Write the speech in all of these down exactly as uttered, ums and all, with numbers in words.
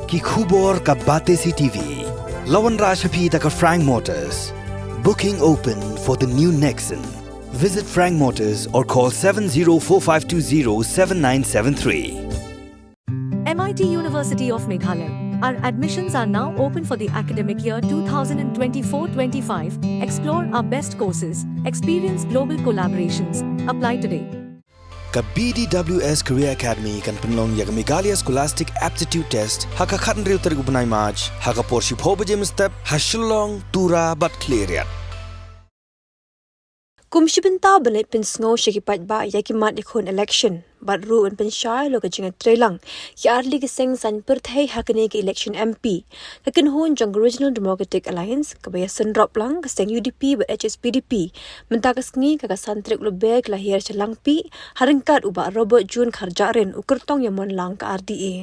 Ki khubor ka Batesi T V. La wanrah sha phi da ka Frank Motors. Booking open for the new Nexon. Visit Frank Motors or call seven zero four five two zero seven nine seven three. M I T University of Meghalaya. Our admissions are now open for the academic year two thousand twenty-four twenty-five. Explore our best courses, experience global collaborations. Apply today. Ka B D W S Career Academy kan pynlong ïa ka Meghalaya Scholastic Aptitude Test ha ka khathynriew tarik u bnai March ha ka por shiphew baje mynstep ha Shillong, Tura bad Khliehriat. Kum shi bynta ban leit pynsngew sha ki paidbah ïa ki mat ïakhun election bad ruh ban pynshai halor ka jingïatreilang ki artylli ki seng saiñ pyrthei ha kane ka election M P, ka kynhun jong ka Regional Democratic Alliance kaba ïasynrop lang ka seng U D P bad H S P D P mynta ka sngi, ka khatsan tarik Lber, ka la hiar sha Langpih ha ryngkat u Bah Robert June Kharjahrin, u kyrtong ïa mon lang ka R D A.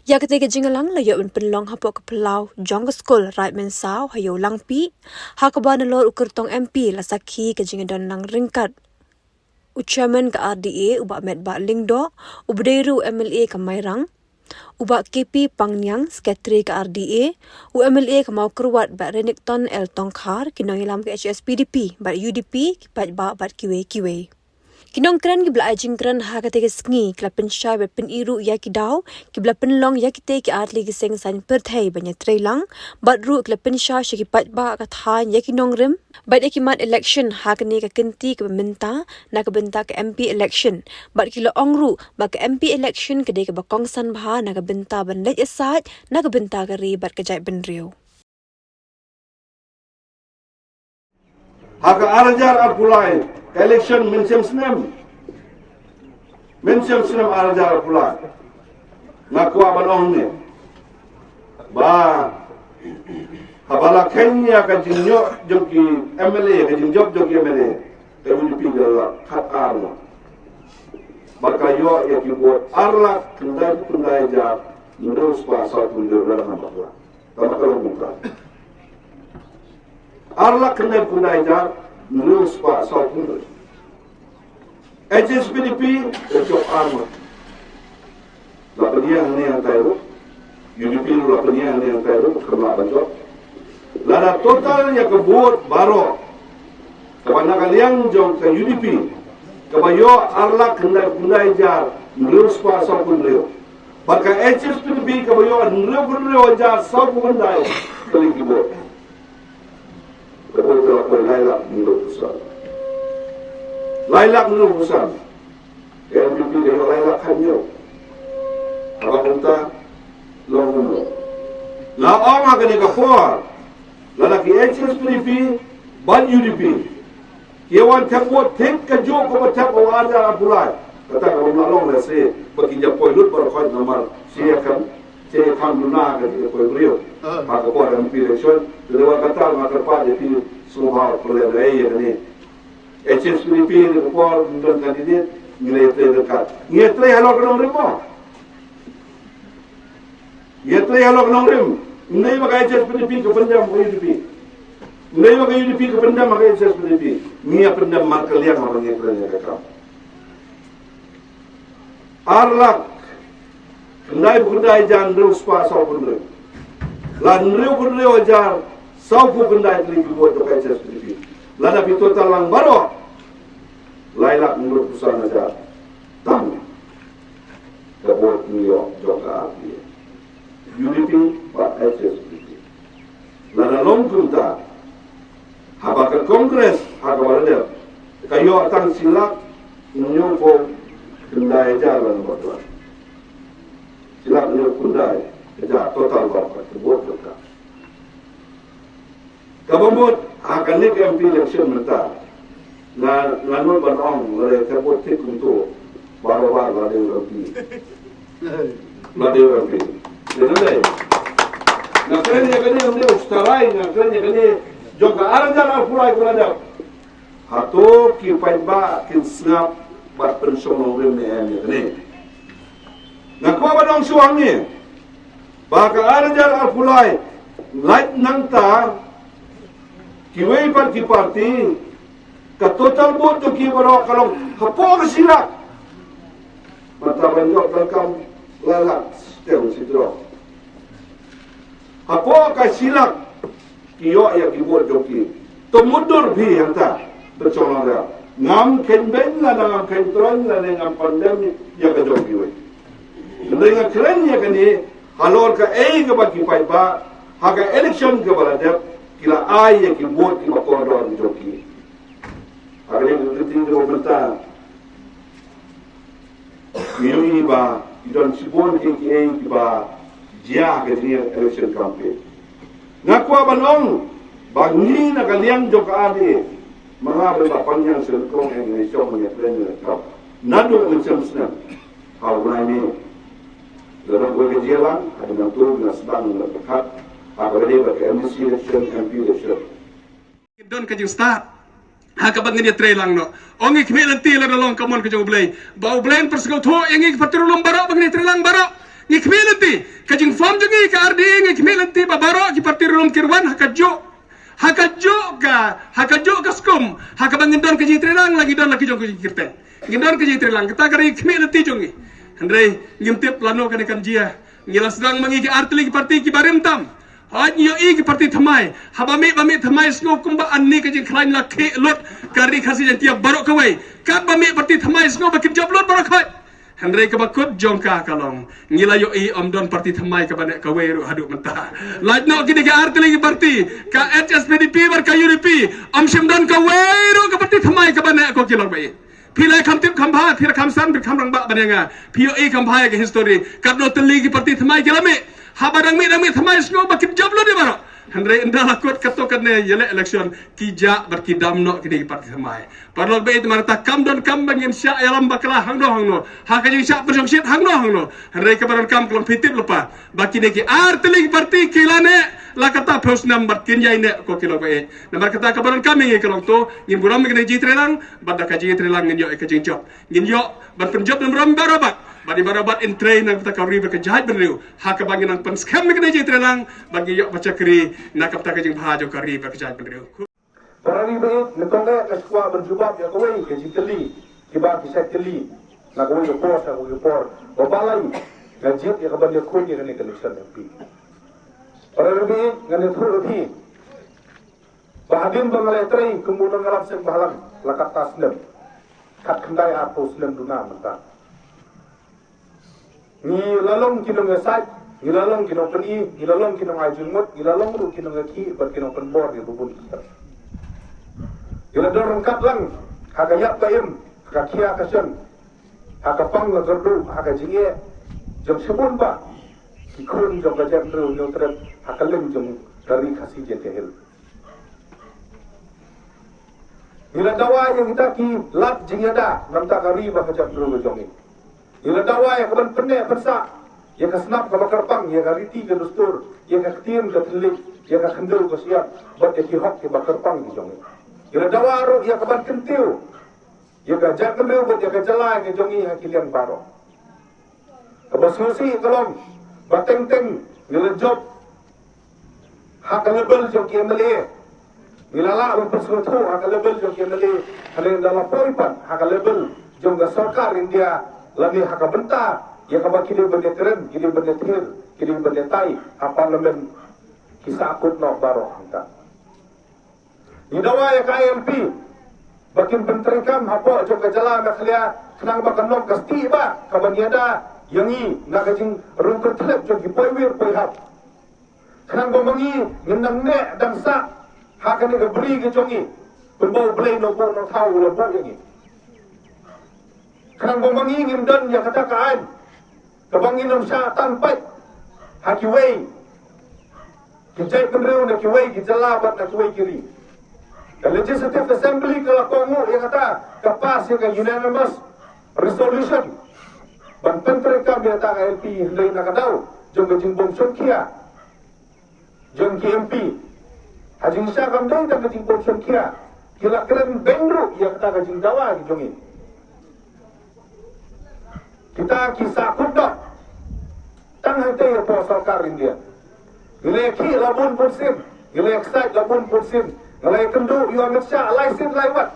Ïa katei ka jingïalang la ïoh ban pynlong hapoh ka phyllaw jong ka skul Raid Mynsaw ha Ïew Langpih, ha kaba nalor u kyrtong M P la sakhi ka jingïadon lang ryngkat u chairman ka R D A, u Bah Metbah Lyngdoh, uba dei ruh u M L A ka Mairang, u Bah K P Pangniang, secretary ka R D A, u M L A ka Mawkyrwat, Bah Renikton L Tongkhar, ki nongïalam ka H S P D P bad U D P, ki paidbah bad kiwei kiwei. Ki nongkren kiba la ai jingkren ha katei ka sngi ki la pynshai bad pyni ruh ïa ki daw kiba la pynlong ïa kitei ki artylli ki seng saiñ pyrthei ban ïatreilang, bad ruh ki la pynshai sha ki paidbah ka thaiñ ïa ki nongrim bad ïa ki mat election ha kane ka kynti kaba mynta na ka bynta ka M P election, bad ki la ong ruh ba ka M P election ka dei kaba kongsan bha na ka bynta ban leit ïasaid na ka bynta ka ri bad ka jaitbynriew. Ha ka ar hajar arphew lai, ka election mynshem snem. Mynshem snem ar hajar arphew lai. Nga kwah ban ong ne ba haba la kheiñ ïa ka jingïoh jong ki M L A, ka jingjop jong ki M L A, ka U D P ka la khat ar ngut. Bad ka ïoh ïa ki vote ar lak khyndai phew khyndai hajar hynriew spah saw phew hynriew, la dang namar la. Tang ba ka long kumta. Ar lak khyndai phew khyndai hajar hynriew spah saw phew hynriew. H S P D P la jop ar ngut. La pynïeng hangne hangtai ruh. U D P ruh la pynïeng hangne hangtai ruh, kam lah ban jop. Lada total ïa ka vote baroh kaba na ka liang jong ka U D P, kaba ïoh ar lak khyndai phew khyndai hajar hynriew spah saw phew hynriew. Bad ka H S P D P kaba ïoh hynriew phew hynriew hajar saw phew khyndai tylli ki vote. Ka vote ka la poi lai lak hynriew phew san. Lai lak hynriew phew san. Ka N P P ka ïoh lai lak khathynñiew. Haba kumta long kumno? Nga ong ha kane ka por, lada ki H S P D P bad U D P ki wan thep vote thik kajuh kaba thep ha u ar hajar arphew lai, kata ka bym lah long lehse ba kin ïa poi lut baroh khoit namar sha ïa kan, sha ïa kan duna ka jingpoi briew. Ah. Ha ka por M P election, te dei wan kata nga kyrpad ïa phi sngewbha pyrlok ïa kane. H S P D P ha ka por ym don candidate, ngi la ïatrei ryngkat. Ngi ïatrei halor ka nongrim mo. Ïatrei halor ka nongrim. Ym dei ba ka H S P D P ka pyndem ha ka U D P. Ym dei ba ka U D P ka pyndem ha ka H S P D P. Ngi ïa pyndem markylliang haba ngi kren ïa ka kam. Ar lak khyndai phew khyndai hajar hynriew spah saw phew hynriew. Lada hynriew phew hynriew hajar saw phew khyndai tylli ki vote jong ka H S P D P. Lada phi total lang baroh, lai lak hynriew phew san hajar. Tang ka vote ngi ïoh jong ka R P A, U D P bad H S P D P. Lada long kumta, haba ka Congress ha kaba la dep ka ïoh tang shi lak hynñiew phew khyndai hajar lane baroh. Shi lak hynñiew phew khyndai hajar total baroh ka vote jong ka. Kaba mut ha kane ka M P election mynta, nga, nga nud ban ong lada ka vote thik kumto, baroh baroh la dei u M P. La dei u M P. Dei na dei. Nga kren ïa kane, ym dei u shtarai, nga kren ïa kane jong ka ar hajar arphew lai kaba la dep. Hato ki paidbah kin sngap bad pynshong nongrim ne em ïa kane? Nga kwah ban ong shuwa hangne ba ka ar hajar arphew lai, lait nangta, kiwei pat ki party, ka total vote jong ki baroh ka long hapoh ka shi lak. Mynta ban ïoh donkam lai lak shiteng shiteng. Hapoh ka shi lak ki ïoh ïa ki vote jong ki. To mutdur phi hangta, to chong lang. Ngam khein beiñ lane ngam khein troiñ lane ngam condemn ïa ka jong kiwei. Hynrei nga kren ïa kane halor kaei kaba ki paidbah ha ka election kaba la dep ki la ai ïa ki vote kiba kordor jong ki. Ha kane ka ktien jong mynta, ngi ïohi ba ki don shibun ki, kiei kiba jia ha ka jingïa election campaign. Nga kwah ban ong ba ngi na ka liang jong ka R D A, ma nga ba pang ïa shu kong ïa ngi shong ïa kren ïa ka naduh mynshem snem ha u bnai May. Lada kawei ka jia lang, hadien nangta ngi la sdang, ngi la pyrkhat ha kaba ïadei bad ka M D C election, M P election. Ngin don ka jingstad ha kaba ngin ïatreilang noh. Ong ngi khmih lynti lada long ka mon ka jong U Blei, ba U Blei un pynsngewthuh ïa ngi ki party riewlum baroh ba ngin ïatreilang baroh. Ngi khmih lynti ka jingform jong ngi ka R D A, ngi khmih lynti ba baroh ki party riewlum kin wan ha kajuh, ha kajuh ka, ha kajuh ka skum, ha kaba ngin don ka jingïatreilang, la ngi don la ki jong ka jingkyrteng. Ngin don ka jingïatreilang, kata ka dei ka khmih lynti jong ngi. Hynrei ngim tip lano kane kan jia. Ngi la sdang ma ngi ki artylli ki party kiba rim tam. Hooid, ngi ïohi ki party thymmai, haba mih ba mih thymmai sngew kumba ani ka jingkhlaiñ la khih lut ka Ri Khasi Jaiñtia baroh kawei. Katba mih party thymmai sngew ba kin jop lut baroh kawei. Hynrei kaba kut jong ka ka long, ngi la ïohi ym don party thymmai kaba neh kawei ruh haduh mynta. Lait noh kine ki artylli ki party, ka H S P D P bad ka U D P, ym shym don kawei ruh ka party thymmai kaba neh, ko ki lok ba ïeit. Phi la kham tip kham bha, phi la kham san, phi kham rangbah ban ïa nga. Phi ïohi kham bha ïa ka history. Katno tylli ki party thymmai ki la mih. Haba dang mih, dang mih thymmai sngew ba kin jop lut ïa baroh. Hynrei ynda la kut katto katne ïaleh election, ki jah bad ki dam noh kine ki party thymmai. Paralok ba ïeit, namar kata kam don kam ba ngin shah ïalam bakla hangno hangno, ha ka jingshah pynshongshit hangno hangno. Hynrei kaba donkam ka long phi tip lypa ba kine ki artylli ki party ki la neh la katta phew snem bad kin ïai neh, ko ki lok ba ïeit. Namar kata kaba donkam ïa ngi ka long to ngin burom ïa kane ka jingïatreilang, bad da ka jingïatreilang ngin ïoh ïa ka jingjop. Ngin ïoh ban pynjop ban burom baroh bad, bad ïa baroh bad yn trei na ka bynta ka ri bad ka jaitbynriew, ha kaba ngin nang pynskhem ïa kane ka jingïatreilang bad ngin ïoh ban shakri na ka bynta ka jingbha jong ka ri bad ka jaitbynriew. Para ri baieit, nyngkong eh nga sngewkwah ban jubab ïa kawei ka jingkylli, kiba ki shait kylli na kawei ka por sha kawei ka por, ba balei nga jied ïa ka ban ïakhun ïa kane ka election M P. Para ri baieit, ngan ïathuh ïa phi ba hadien ba nga la trei kum u nongïalam seng bhalang la katta snem, khatkhyndai arphew snem duna mynta. Ngi la long ki nongïasaid, ngi la long ki nongpyni, ngi la long ki nongai jingmut, ngi la long ruh ki nongïakhih bad ki nongpynbor ïa ba bun ki. Ngi la don ryngkat lang ha ka ïap ka im, ha ka khia ka shon, ha ka pang ka kyrduh, ha ka jingeh jong shibun bah ki khun jong ka jaitbynriew Hynñiewtrep ha ka liang jong ka Ri Khasi Jaiñtia Hills. Ngi la dawa ïa kita ki lad jingïada na ka bynta ka ri bad ka jaitbynriew ka jong ngi. Ngi la dawa ïa ka ban pynneh pynsah ïa ka snap kaba kyrpang, ïa ka riti ka dustur, ïa ka ktien ka thylliej, ïa ka khyndew ka shyiap bad ïa ki hok kiba kyrpang ki jong ngi. Ngi la dawa ruh ïa ka ban kyntiew ïa ka jaitbynriew bad ïa ka jylla ka jong ngi ha ki liang baroh. Kaba sngewsih ka long ba teng teng ngi la jop ha ka level jong ki M L A. Ngi la lah ban pynsngewthuh ha ka level jong ki M L A, hynrei ynda la poi pat ha ka level jong ka sorkar India lane ha ka bynta ïa kaba ki dei ban ïakren, ki dei ban ïathir, ki dei ban ïatai ha Parliament, ki sahkut noh baroh hangta. Ngi dawa ïa ka I L P ba kin pyntreikam hapoh jong ka jylla Meghalaya khnang ba kan long ka stieh bah kaban ïada ïa ngi na ka jingrung kyrthlep jong ki poiwir poihap, khnang ba ma ngi ngin nang neh dang sah ha kane ka bri ka jong ngi, kumba U Blei Nongbuh Nongthaw u la buh ïa ngi. Khnang ba ma ngi ngin don ïa kata ka aiñ kaba ngin ym shah tan peit ha kiwei ki jaitbynriew, na kiwei ki jylla bad na kiwei ki ri. Ka Legislative Assembly ka la kohnguh ïa kata, ka pass ïa ka unanimous resolution ban pyntreikam ïa kata ka I L P, hynrei na ka daw jong ka jingbym shongkhia jong ki M P, ha jingshisha kam dei tang ka jingbym shongkhia, ki la kren beiñ ruh ïa kata ka jingdawa ka jong ngi. Kita ki sahkut noh tang hangtei hapoh sorkar India. Ngi la ïakhih la bun bun sien, ngi la ïaksaid la bun bun sien, ngi la ïakynduh ïa u Amit Shah lai sien lai wat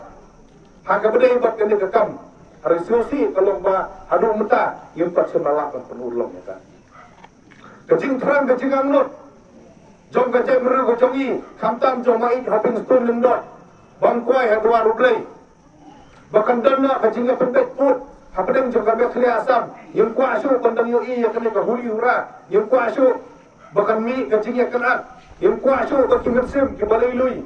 ha kaba dei bad kane ka kam. Hynrei sngewsih ka long ba haduh mynta ngim pat shym la lah ban pynurlong ïa ka. Ka jingthrang ka jingangnud jong ka jaitbynriew ka jong ngi, khamtam jong Maieit Hoping Stone Lyngdoh, ba ngin kwai ha dwar U Blei ba kan don noh ka jingïapynbeit pud hapdeng jong ka Meghalaya Assam. Ngim kwah shuh ban dang ïohi ïa kane ka huri hura. Ngim kwah shuh ba kan mih ka jingïakynad. Ngim kwah shuh ba ki mynsiem kiba lailui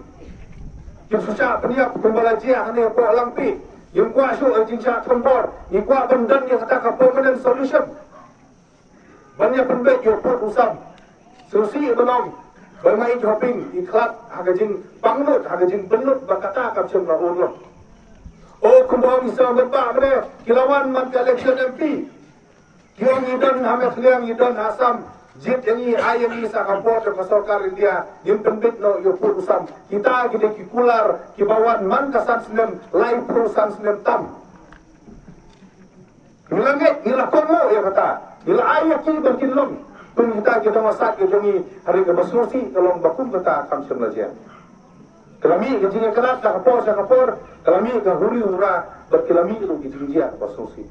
kin shu shah pynïap kumba la jia hangne hapoh Langpih. Ngim kwah shuh ka jingshah thombor. Ngi kwah ban don ïa kata ka permanent solution ban ïapynbeit ïa u pud u sam. Sngewsih ban ong ba Maieit Hoping i khlad ha ka jingpang lut, ha ka jingpynlut, ba kata kam shym la urlong. O kumba ong i sawdong ba mynne, ki la wan man ka election M P. Ki ong ngi don ha Meghalaya, ngi don ha Assam. Jied ïa ngi, ai ïa ngi sa ka bor jong ka sorkar India, ngin pynbeit noh ïa u pud u sam. Kita ki dei ki kular kiba wan man ka san snem, laiphew san snem tam. Ngi la ngeit, ngi la kohnguh ïa kata. Ngi la ai ïa ki ban kin long kum kita ki nongwasait ki jong ngi. Hynrei kaba sngewsih ka long ba kum kata kam shym la jia. Ka la mih ka jingïakynad na ka por sha ka por, ka la mih ka huri hura, bad ka la mih ruh ka jingjia kaba sngewsih.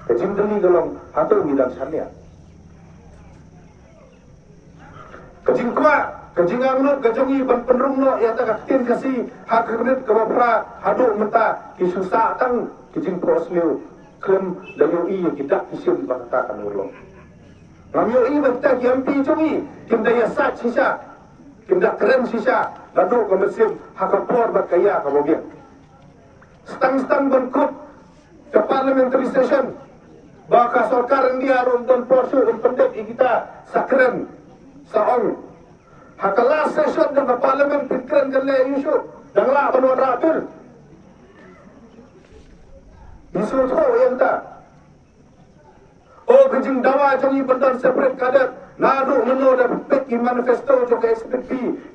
Ka jingkylli ka long, hato ngi dang shaniah? Ka jingkwah, ka jingangnud ka jong ngi ban pynrung noh ïa kata ka ktien Khasi ha ka kyrnit kaba phra haduh mynta ki shu sah tang ki jingphohsniew khlem da ïohi ïa ki dak ki shin ba kata kan urlong. Ngam ïohi ba kita ki M P jong ngi kim da ïasaid shisha, kim da kren shisha naduh ka mynsiem ha ka por bad ka ïa kaba biang. Stang stang ban kut ka parliamentary session ba ka sorkar India ruh ym don por shuh ban pyndep ïa kita, sa kren sa ong. Ha ka last session jong ka parliament phin kren kan leh ïa u shuh, dang lah ban wanrah bill. Ngi sngewthuh ïa kata. O ka jingdawa jong ngi ban don separate cadet, naduh mynno da peit ki manifesto jong ka S P P,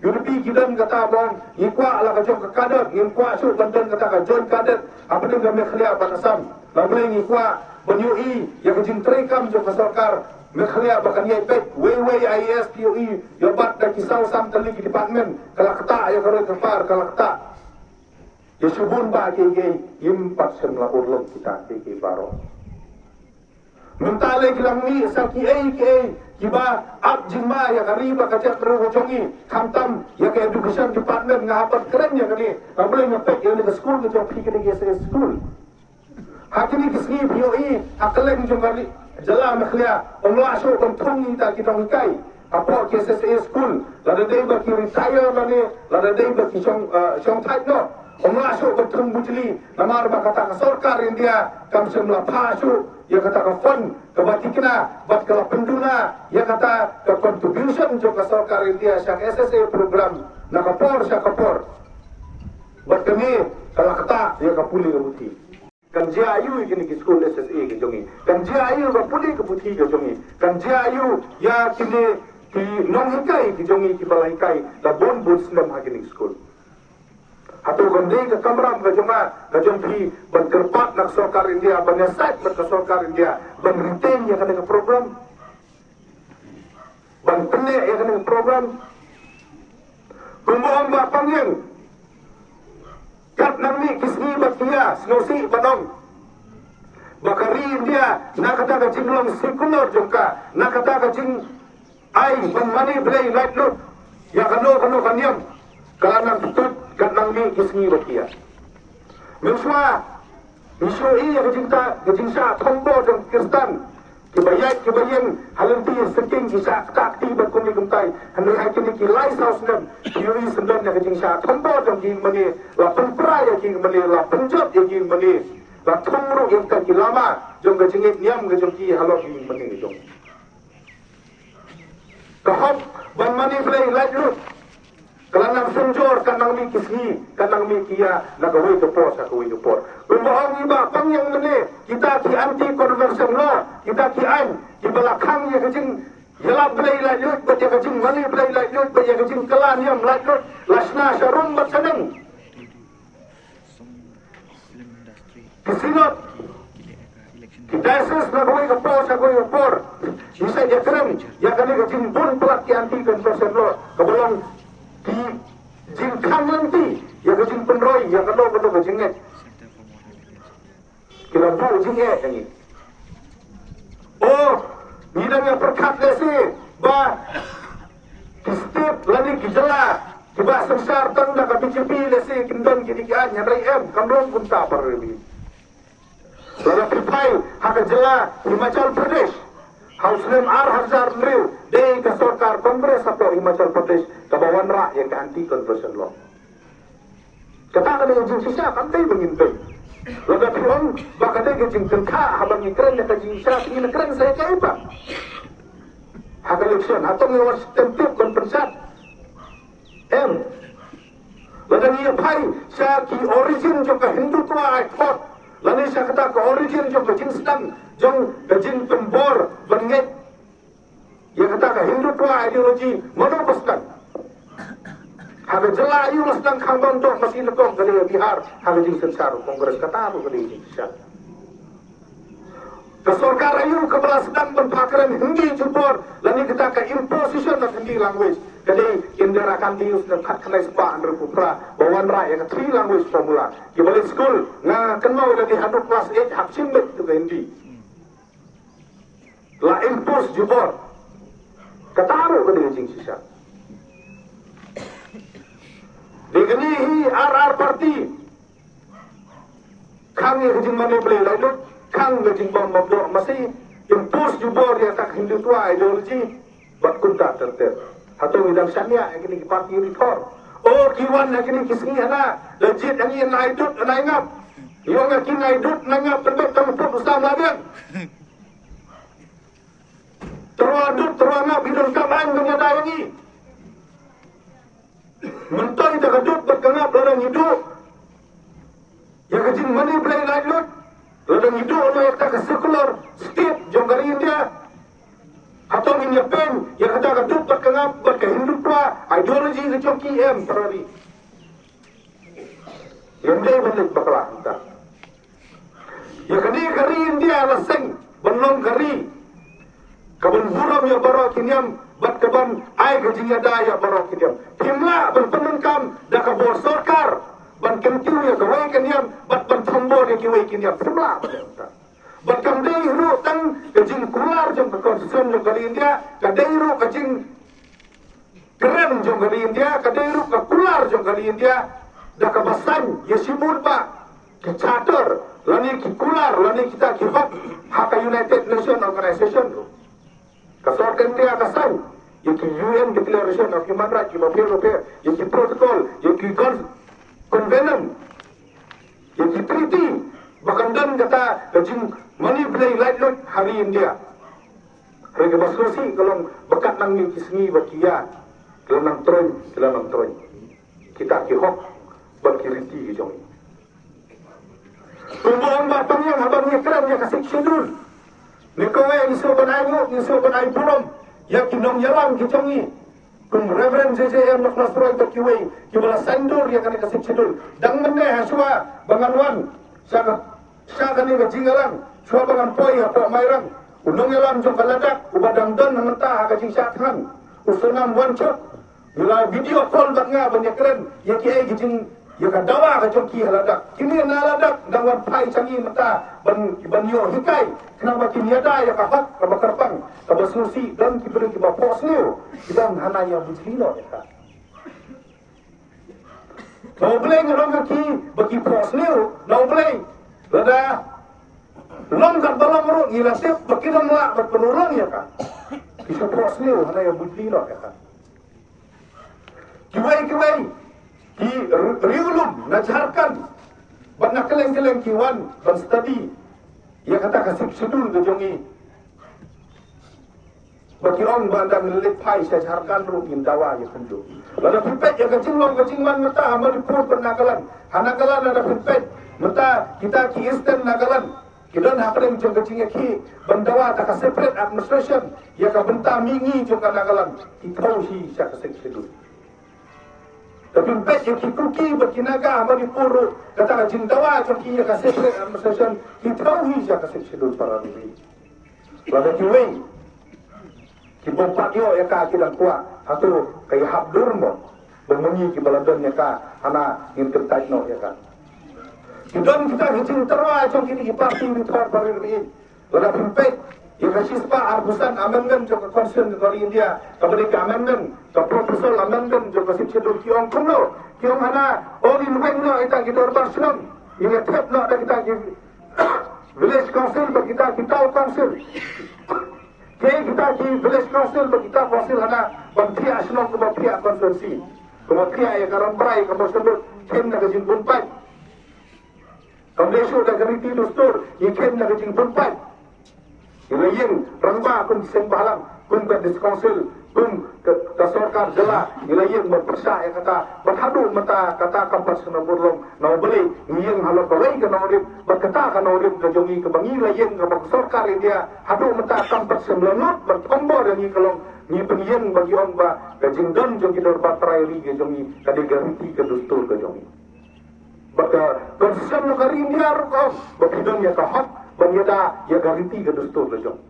U D P ki don kata ba ong ngi kwah la ka jong ka cadet, ngim kwah shuh ban don kata ka joint cadet hapdeng ka Meghalaya bad Assam. La Blei ngi kwah ban ïohi ïa ka jingtreikam jong ka sorkar Meghalaya ba kan ïaid beit, wei wei I A S phi ïohi ïa, bad da ki saw san tylli ki department ka la ktah ïa ka roi ka par, ka la ktah ïa shibun bah kiei kiei. Ngim pat shym la urlong kita kiei kiei baroh. Mynta lei ki la mih sa kiei kiei kiba ap jingma ïa ka ri bad ka jaitbynriew ka jong ngi, khamtam ïa ka education department. Nga hap ban kren ïa kane, nga Blei nga peit ïa kane ka skul ka jong phi, kane ka S S A school. Ha kine ki sngi phi ïohi ha kylleng jong ka ri, jylla Meghalaya, ym lah shuh ban thung kita ki nonghikai hapoh ki S S A school, lada dei ba ki retire lane lada dei ba ki shong, eh, shong thait noh. Ym lah shuh ban thung bujli namar ba kata ka sorkar India kam shym la phah shuh ïa kata ka fund kaba thikna bad ka la pynduna ïa kata ka contribution jong ka sorkar India sha ka S S A program na ka por sha ka por. Bad kane ka la ktah ïa ka pule ka puthi. Kan jia aiu ïa kine ki skul S S A ki jong ngi? Kan jia aiu ïa ka pule ka puthi ka jong ngi? Kan jia aiu ïa kine ki nonghikai ki jong ngi kiba la hikai la bun bun snem ha kine ki skul? Hato kan dei ka kamram ka jong nga, ka jong phi ban kyrpad na ka sorkar India, ban ïasaid bad ka sorkar India ban retain ïa kane ka program, ban pynneh ïa kane ka program? Kumba ong Bah Pangiang, kat nang mih ki sngi bad ki ïa, sngewsih ban ong ba ka ri India na kata ka jinglong sekular jong ka, na kata ka jingai ban mane blei laitluid ïa kano kano ka niam, ka la nang pyntud kat nang mih ki sngi bad ki ïa. Mynshuwa ngi shu ïohi ïa ka jingta, ka jingshah thombor jong ki Khristan kiba ïaid kiba ïeng ha lynti syngkien, ki shah ktah kti bad kumne kumtai. Hynrei ha kine ki lai saw snem phi ïohi syndon ïa ka jingshah thombor jong ki jingmane, la pynpra ïa ki jingmane, la pynjot ïa ki jingmane, la thung ruh ïa kita ki lama jong ka jingngeit niam ka jong ki halor ki jingmane ka jong. Ka hok ban mane blei laitluid ka la nang synjor, ka nang mih ki sngi, ka nang mih ki ïa, na kawei ka por sha kawei ka por. Kumba ong i Bah Pangiang mynne, kita ki anti conversion law, kita ki aiñ kiba la khang ïa ka jingïalap blei laitluid bad ïa ka jingmane blei laitluid bad ïa ka jingkylla niam laitluid la shna sharum bad shaneng. Ki synod, ki diocese na kawei ka por sha kawei ka por, ngi sa ïakren ïa kane ka jingbun palat ki anti conversion law kaba long ki jingkhang lynti ïa ka jingpynroi ïa kano kano ka jingngeit. Ki la buh jingeh ïa ngi. O, ngi dang ïa pyrkhat lehse ba ki state Kane ki jylla kiba synshar tang da ka B J P lehse kin don kine ki aiñ, hynrei em, kam long kumta para ri. Lada phi phai ha ka jylla Himachal Pradesh ha u snem ar hajar hynriew, dei ka sorkar Congress hapoh Himachal Pradesh kaba wanrah ïa ka anti conversion law. Kata ka dei ka jingshisha, kam dei ba ngin beiñ. Lada phi ong ba ka dei ka jingkyntha haba ngi kren ïa ka jingshisha, ngin kren sa ïa kaei pat? Ha ka election, hato ngi wan stem tip kon pynsat? Em. Lada ngi ïa phai sha ki origin jong ka Hindutva, I thought, lane sha kata ka origin jong ka jingsdang jong ka jingpynbor ban ngeit ïa kata ka Hindutva ideology, mano ba sdang? Ha ka jylla aïu la sdang khang ban doh masi nyngkong? Ka dei Bihar, ha ka jingsynshar Congress, kata ruh ka dei jingshisha. Ka sorkar aïu kaba la sdang ban phah kren Hindi jubor, lane kata ka imposition of Hindi language? Ka dei Indira Gandhi u snem khatkhyndai spah hynriewphew phra ba wanrah ïa ka three language formula. Kiba leit skul, nga kynmaw lada haduh klas eight hap shim beit tu ka Hindi. La impose jubor. Kata ruh ka dei ka jingshisha. Dei kane hi ar ar party khang ïa ka jingmane blei laitluid, khang ka jingbym bymdoh masi, impose jubor ïa ka Hindutva ideology, bad kumta ter ter. Hato ngi dang shaniah ïa kine ki party ri thor? O, ki wan ïa kine ki sngi hana, la jied ïa ngi naidut naingap. Ïa ngi ki naidut naingap, pynbeit tang put u sam la biang. Tyrwa dut tyrwa ngap, ngi donkam aiñ ban ïada ïa ngi. Myntoi da ka dut bad ka ngap, lada ngi duh ïa ka jingmane blei laitluid, lada ngi duh ïa kata ka secular state jong ka ri India, hato ngin ïa pyn ïa kata ka dut bad ka ngap bad ka Hindutva ideology ka jong ki? Em, para ri. Ym dei ban leit bakla hangta. Ïa kane ka ri India la seng ban long ka ri kaban burom ïa baroh ki niam bad kaban ai ka jingïada ïa baroh ki niam. Phim lah ban pyndonkam da ka bor sorkar ban kyntiew ïa kawei ka niam bad ban thombor ïa kiwei ki niam. Phim lah ban leh hangta. Bad kam dei ruh tang ka jingkular jong ka constitution jong ka ri India, ka dei ruh ka jing kren jong ka ri India, ka dei ruh ka kular jong ka ri India da kaba saiñ ïa shibun bah ki charter lane ki kular lane kita ki hok ha ka United Nations Organization ruh. Ka sorkar India ka saiñ ïa ki U N Declaration of Human Rights kiba pher ba pher, ïa ki protocol, ïa ki con-, covenant, ïa ki treaty ba kan don kata ka jingmane blei laitluid ha ri India. Hynrei kaba sngewsih ka long ba katba nang ïa ki sngi ba ki ïa, ki la nang troiñ, ki la nang troiñ kita ki hok bad ki riti ki jong ngi. Kumba ong Bah Pangiang haba ngi kren ïa ka Sixth Schedule, ngi kawei ngi sngewbha ban ai nguh, ngi sngewbha ban ai burom ïa ki nongïalam ki jong ngi, kum Reverend J J M Noknas Roy bad kiwei kiba la saiñdur ïa kane ka Sixth Schedule. Dang mynne ha shuwa ba ngan wan sha ka, sha kane ka jingïalang, shuwa ba ngan poi hapoh Mairang, u nongïalam jong ka Ladakh uba dang don mynta ha ka jingshah thngan, u Sonam Wangchuk, u la video call bad nga ban ïakren ïa kiei ki jing, ïa ka dawa ka jong ki ha Ladakh. Kine na Ladakh dang wan phai sha ngi mynta ban, ban ïoh hikai khnang ba kin ïada ïa ka hok kaba kyrpang. Kaba sngewsih don ki briew kiba phohsniew ki don hana ïa bujli noh ïa ka. Na U Blei nga ong ïa ki ba ki phohsniew, na U Blei, lada long katba long ruh ngi la tip ba kim lah ban pynurlong ïa ka. Ki shu phohsniew hana ïa bujli noh ïa ka. Kiwei kiwei ki ri-, riewlum na Jharkhand bad na kylleng kylleng ki wan ban study ïa kata ka Sixth Schedule ka jong ngi. Ba ki ong ba ynda ngin leit phai sha Jharkhand ruh ngin dawa ïa kumjuh. Lada phi peit ïa ka jinglong ka jingman mynta ha Manipur bad Nagaland. Ha Nagaland lada phi peit mynta kita ki Eastern Nagaland ki don hapdeng jong ka jingïakhih ban dawa da ka separate administration ïa ka bynta mihngi jong ka Nagaland. Ki thaw hi sha ka Sixth Schedule. Lada phi peit ïa ki Kuki bad ki Naga ha Manipur ruh, kata ka jingdawa jong ki ïa ka separate administration, ki thaw hi sha ka Sixth Schedule para ri. Lada kiwei ki bym pat ïoh ïa ka ki dang kwah, hato ka ïahap dur mo? Ba ma ngi kiba la don ïa ka hana ngin kyntait noh ïa ka? Ki don kita ki jingtyrwa jong kine ki party ri thor para ri. Lada phi peit Ïa ka shispah arphew san amendment jong ka Constitution ka ri India, kaba dei ka amendment, ka proposal amendment jong ka Sixth Schedule, ki ong kumno? Ki ong hana, ong in weng noh ïa kita ki dorbar shnong, in ïa thep noh da kita ki village council bad kita ki town council. Ki kita ki village council bad kita council hana ban thiah shnong kumba thiah constituency, kumba thiah ïa ka Rambrai, ka Mawshynrut, khem na ka jingbun paid. Kam dei shuh da ka riti dustur, ïa khem na ka jingbun paid. Ïa la ïeng rangbah kum ki seng bhalang, kum ka District Council, kum ka, ka sorkar jylla, ïa la ïeng ban pyrshah ïa kata, bad haduh mynta kata kam pat shym la burlong. Na u balei ngi ïeng halor kawei ka nongrim, bad kata ka nongrim ka jong ngi kaba ngi la ïeng kaba ka sorkar India haduh mynta kam pat shym la nud ban thombor ïa ngi, ka long ngi pynïeng ba ngi ong ba ka jingdon jong ki dorbar trai ri ka jong ngi ka dei ka riti ka dustur ka jong ngi. Ba ka Constitution ka ri India ruh ka ong ba phi don ïa ka hok ban ïada ïa ka riti ka dustur ka jong.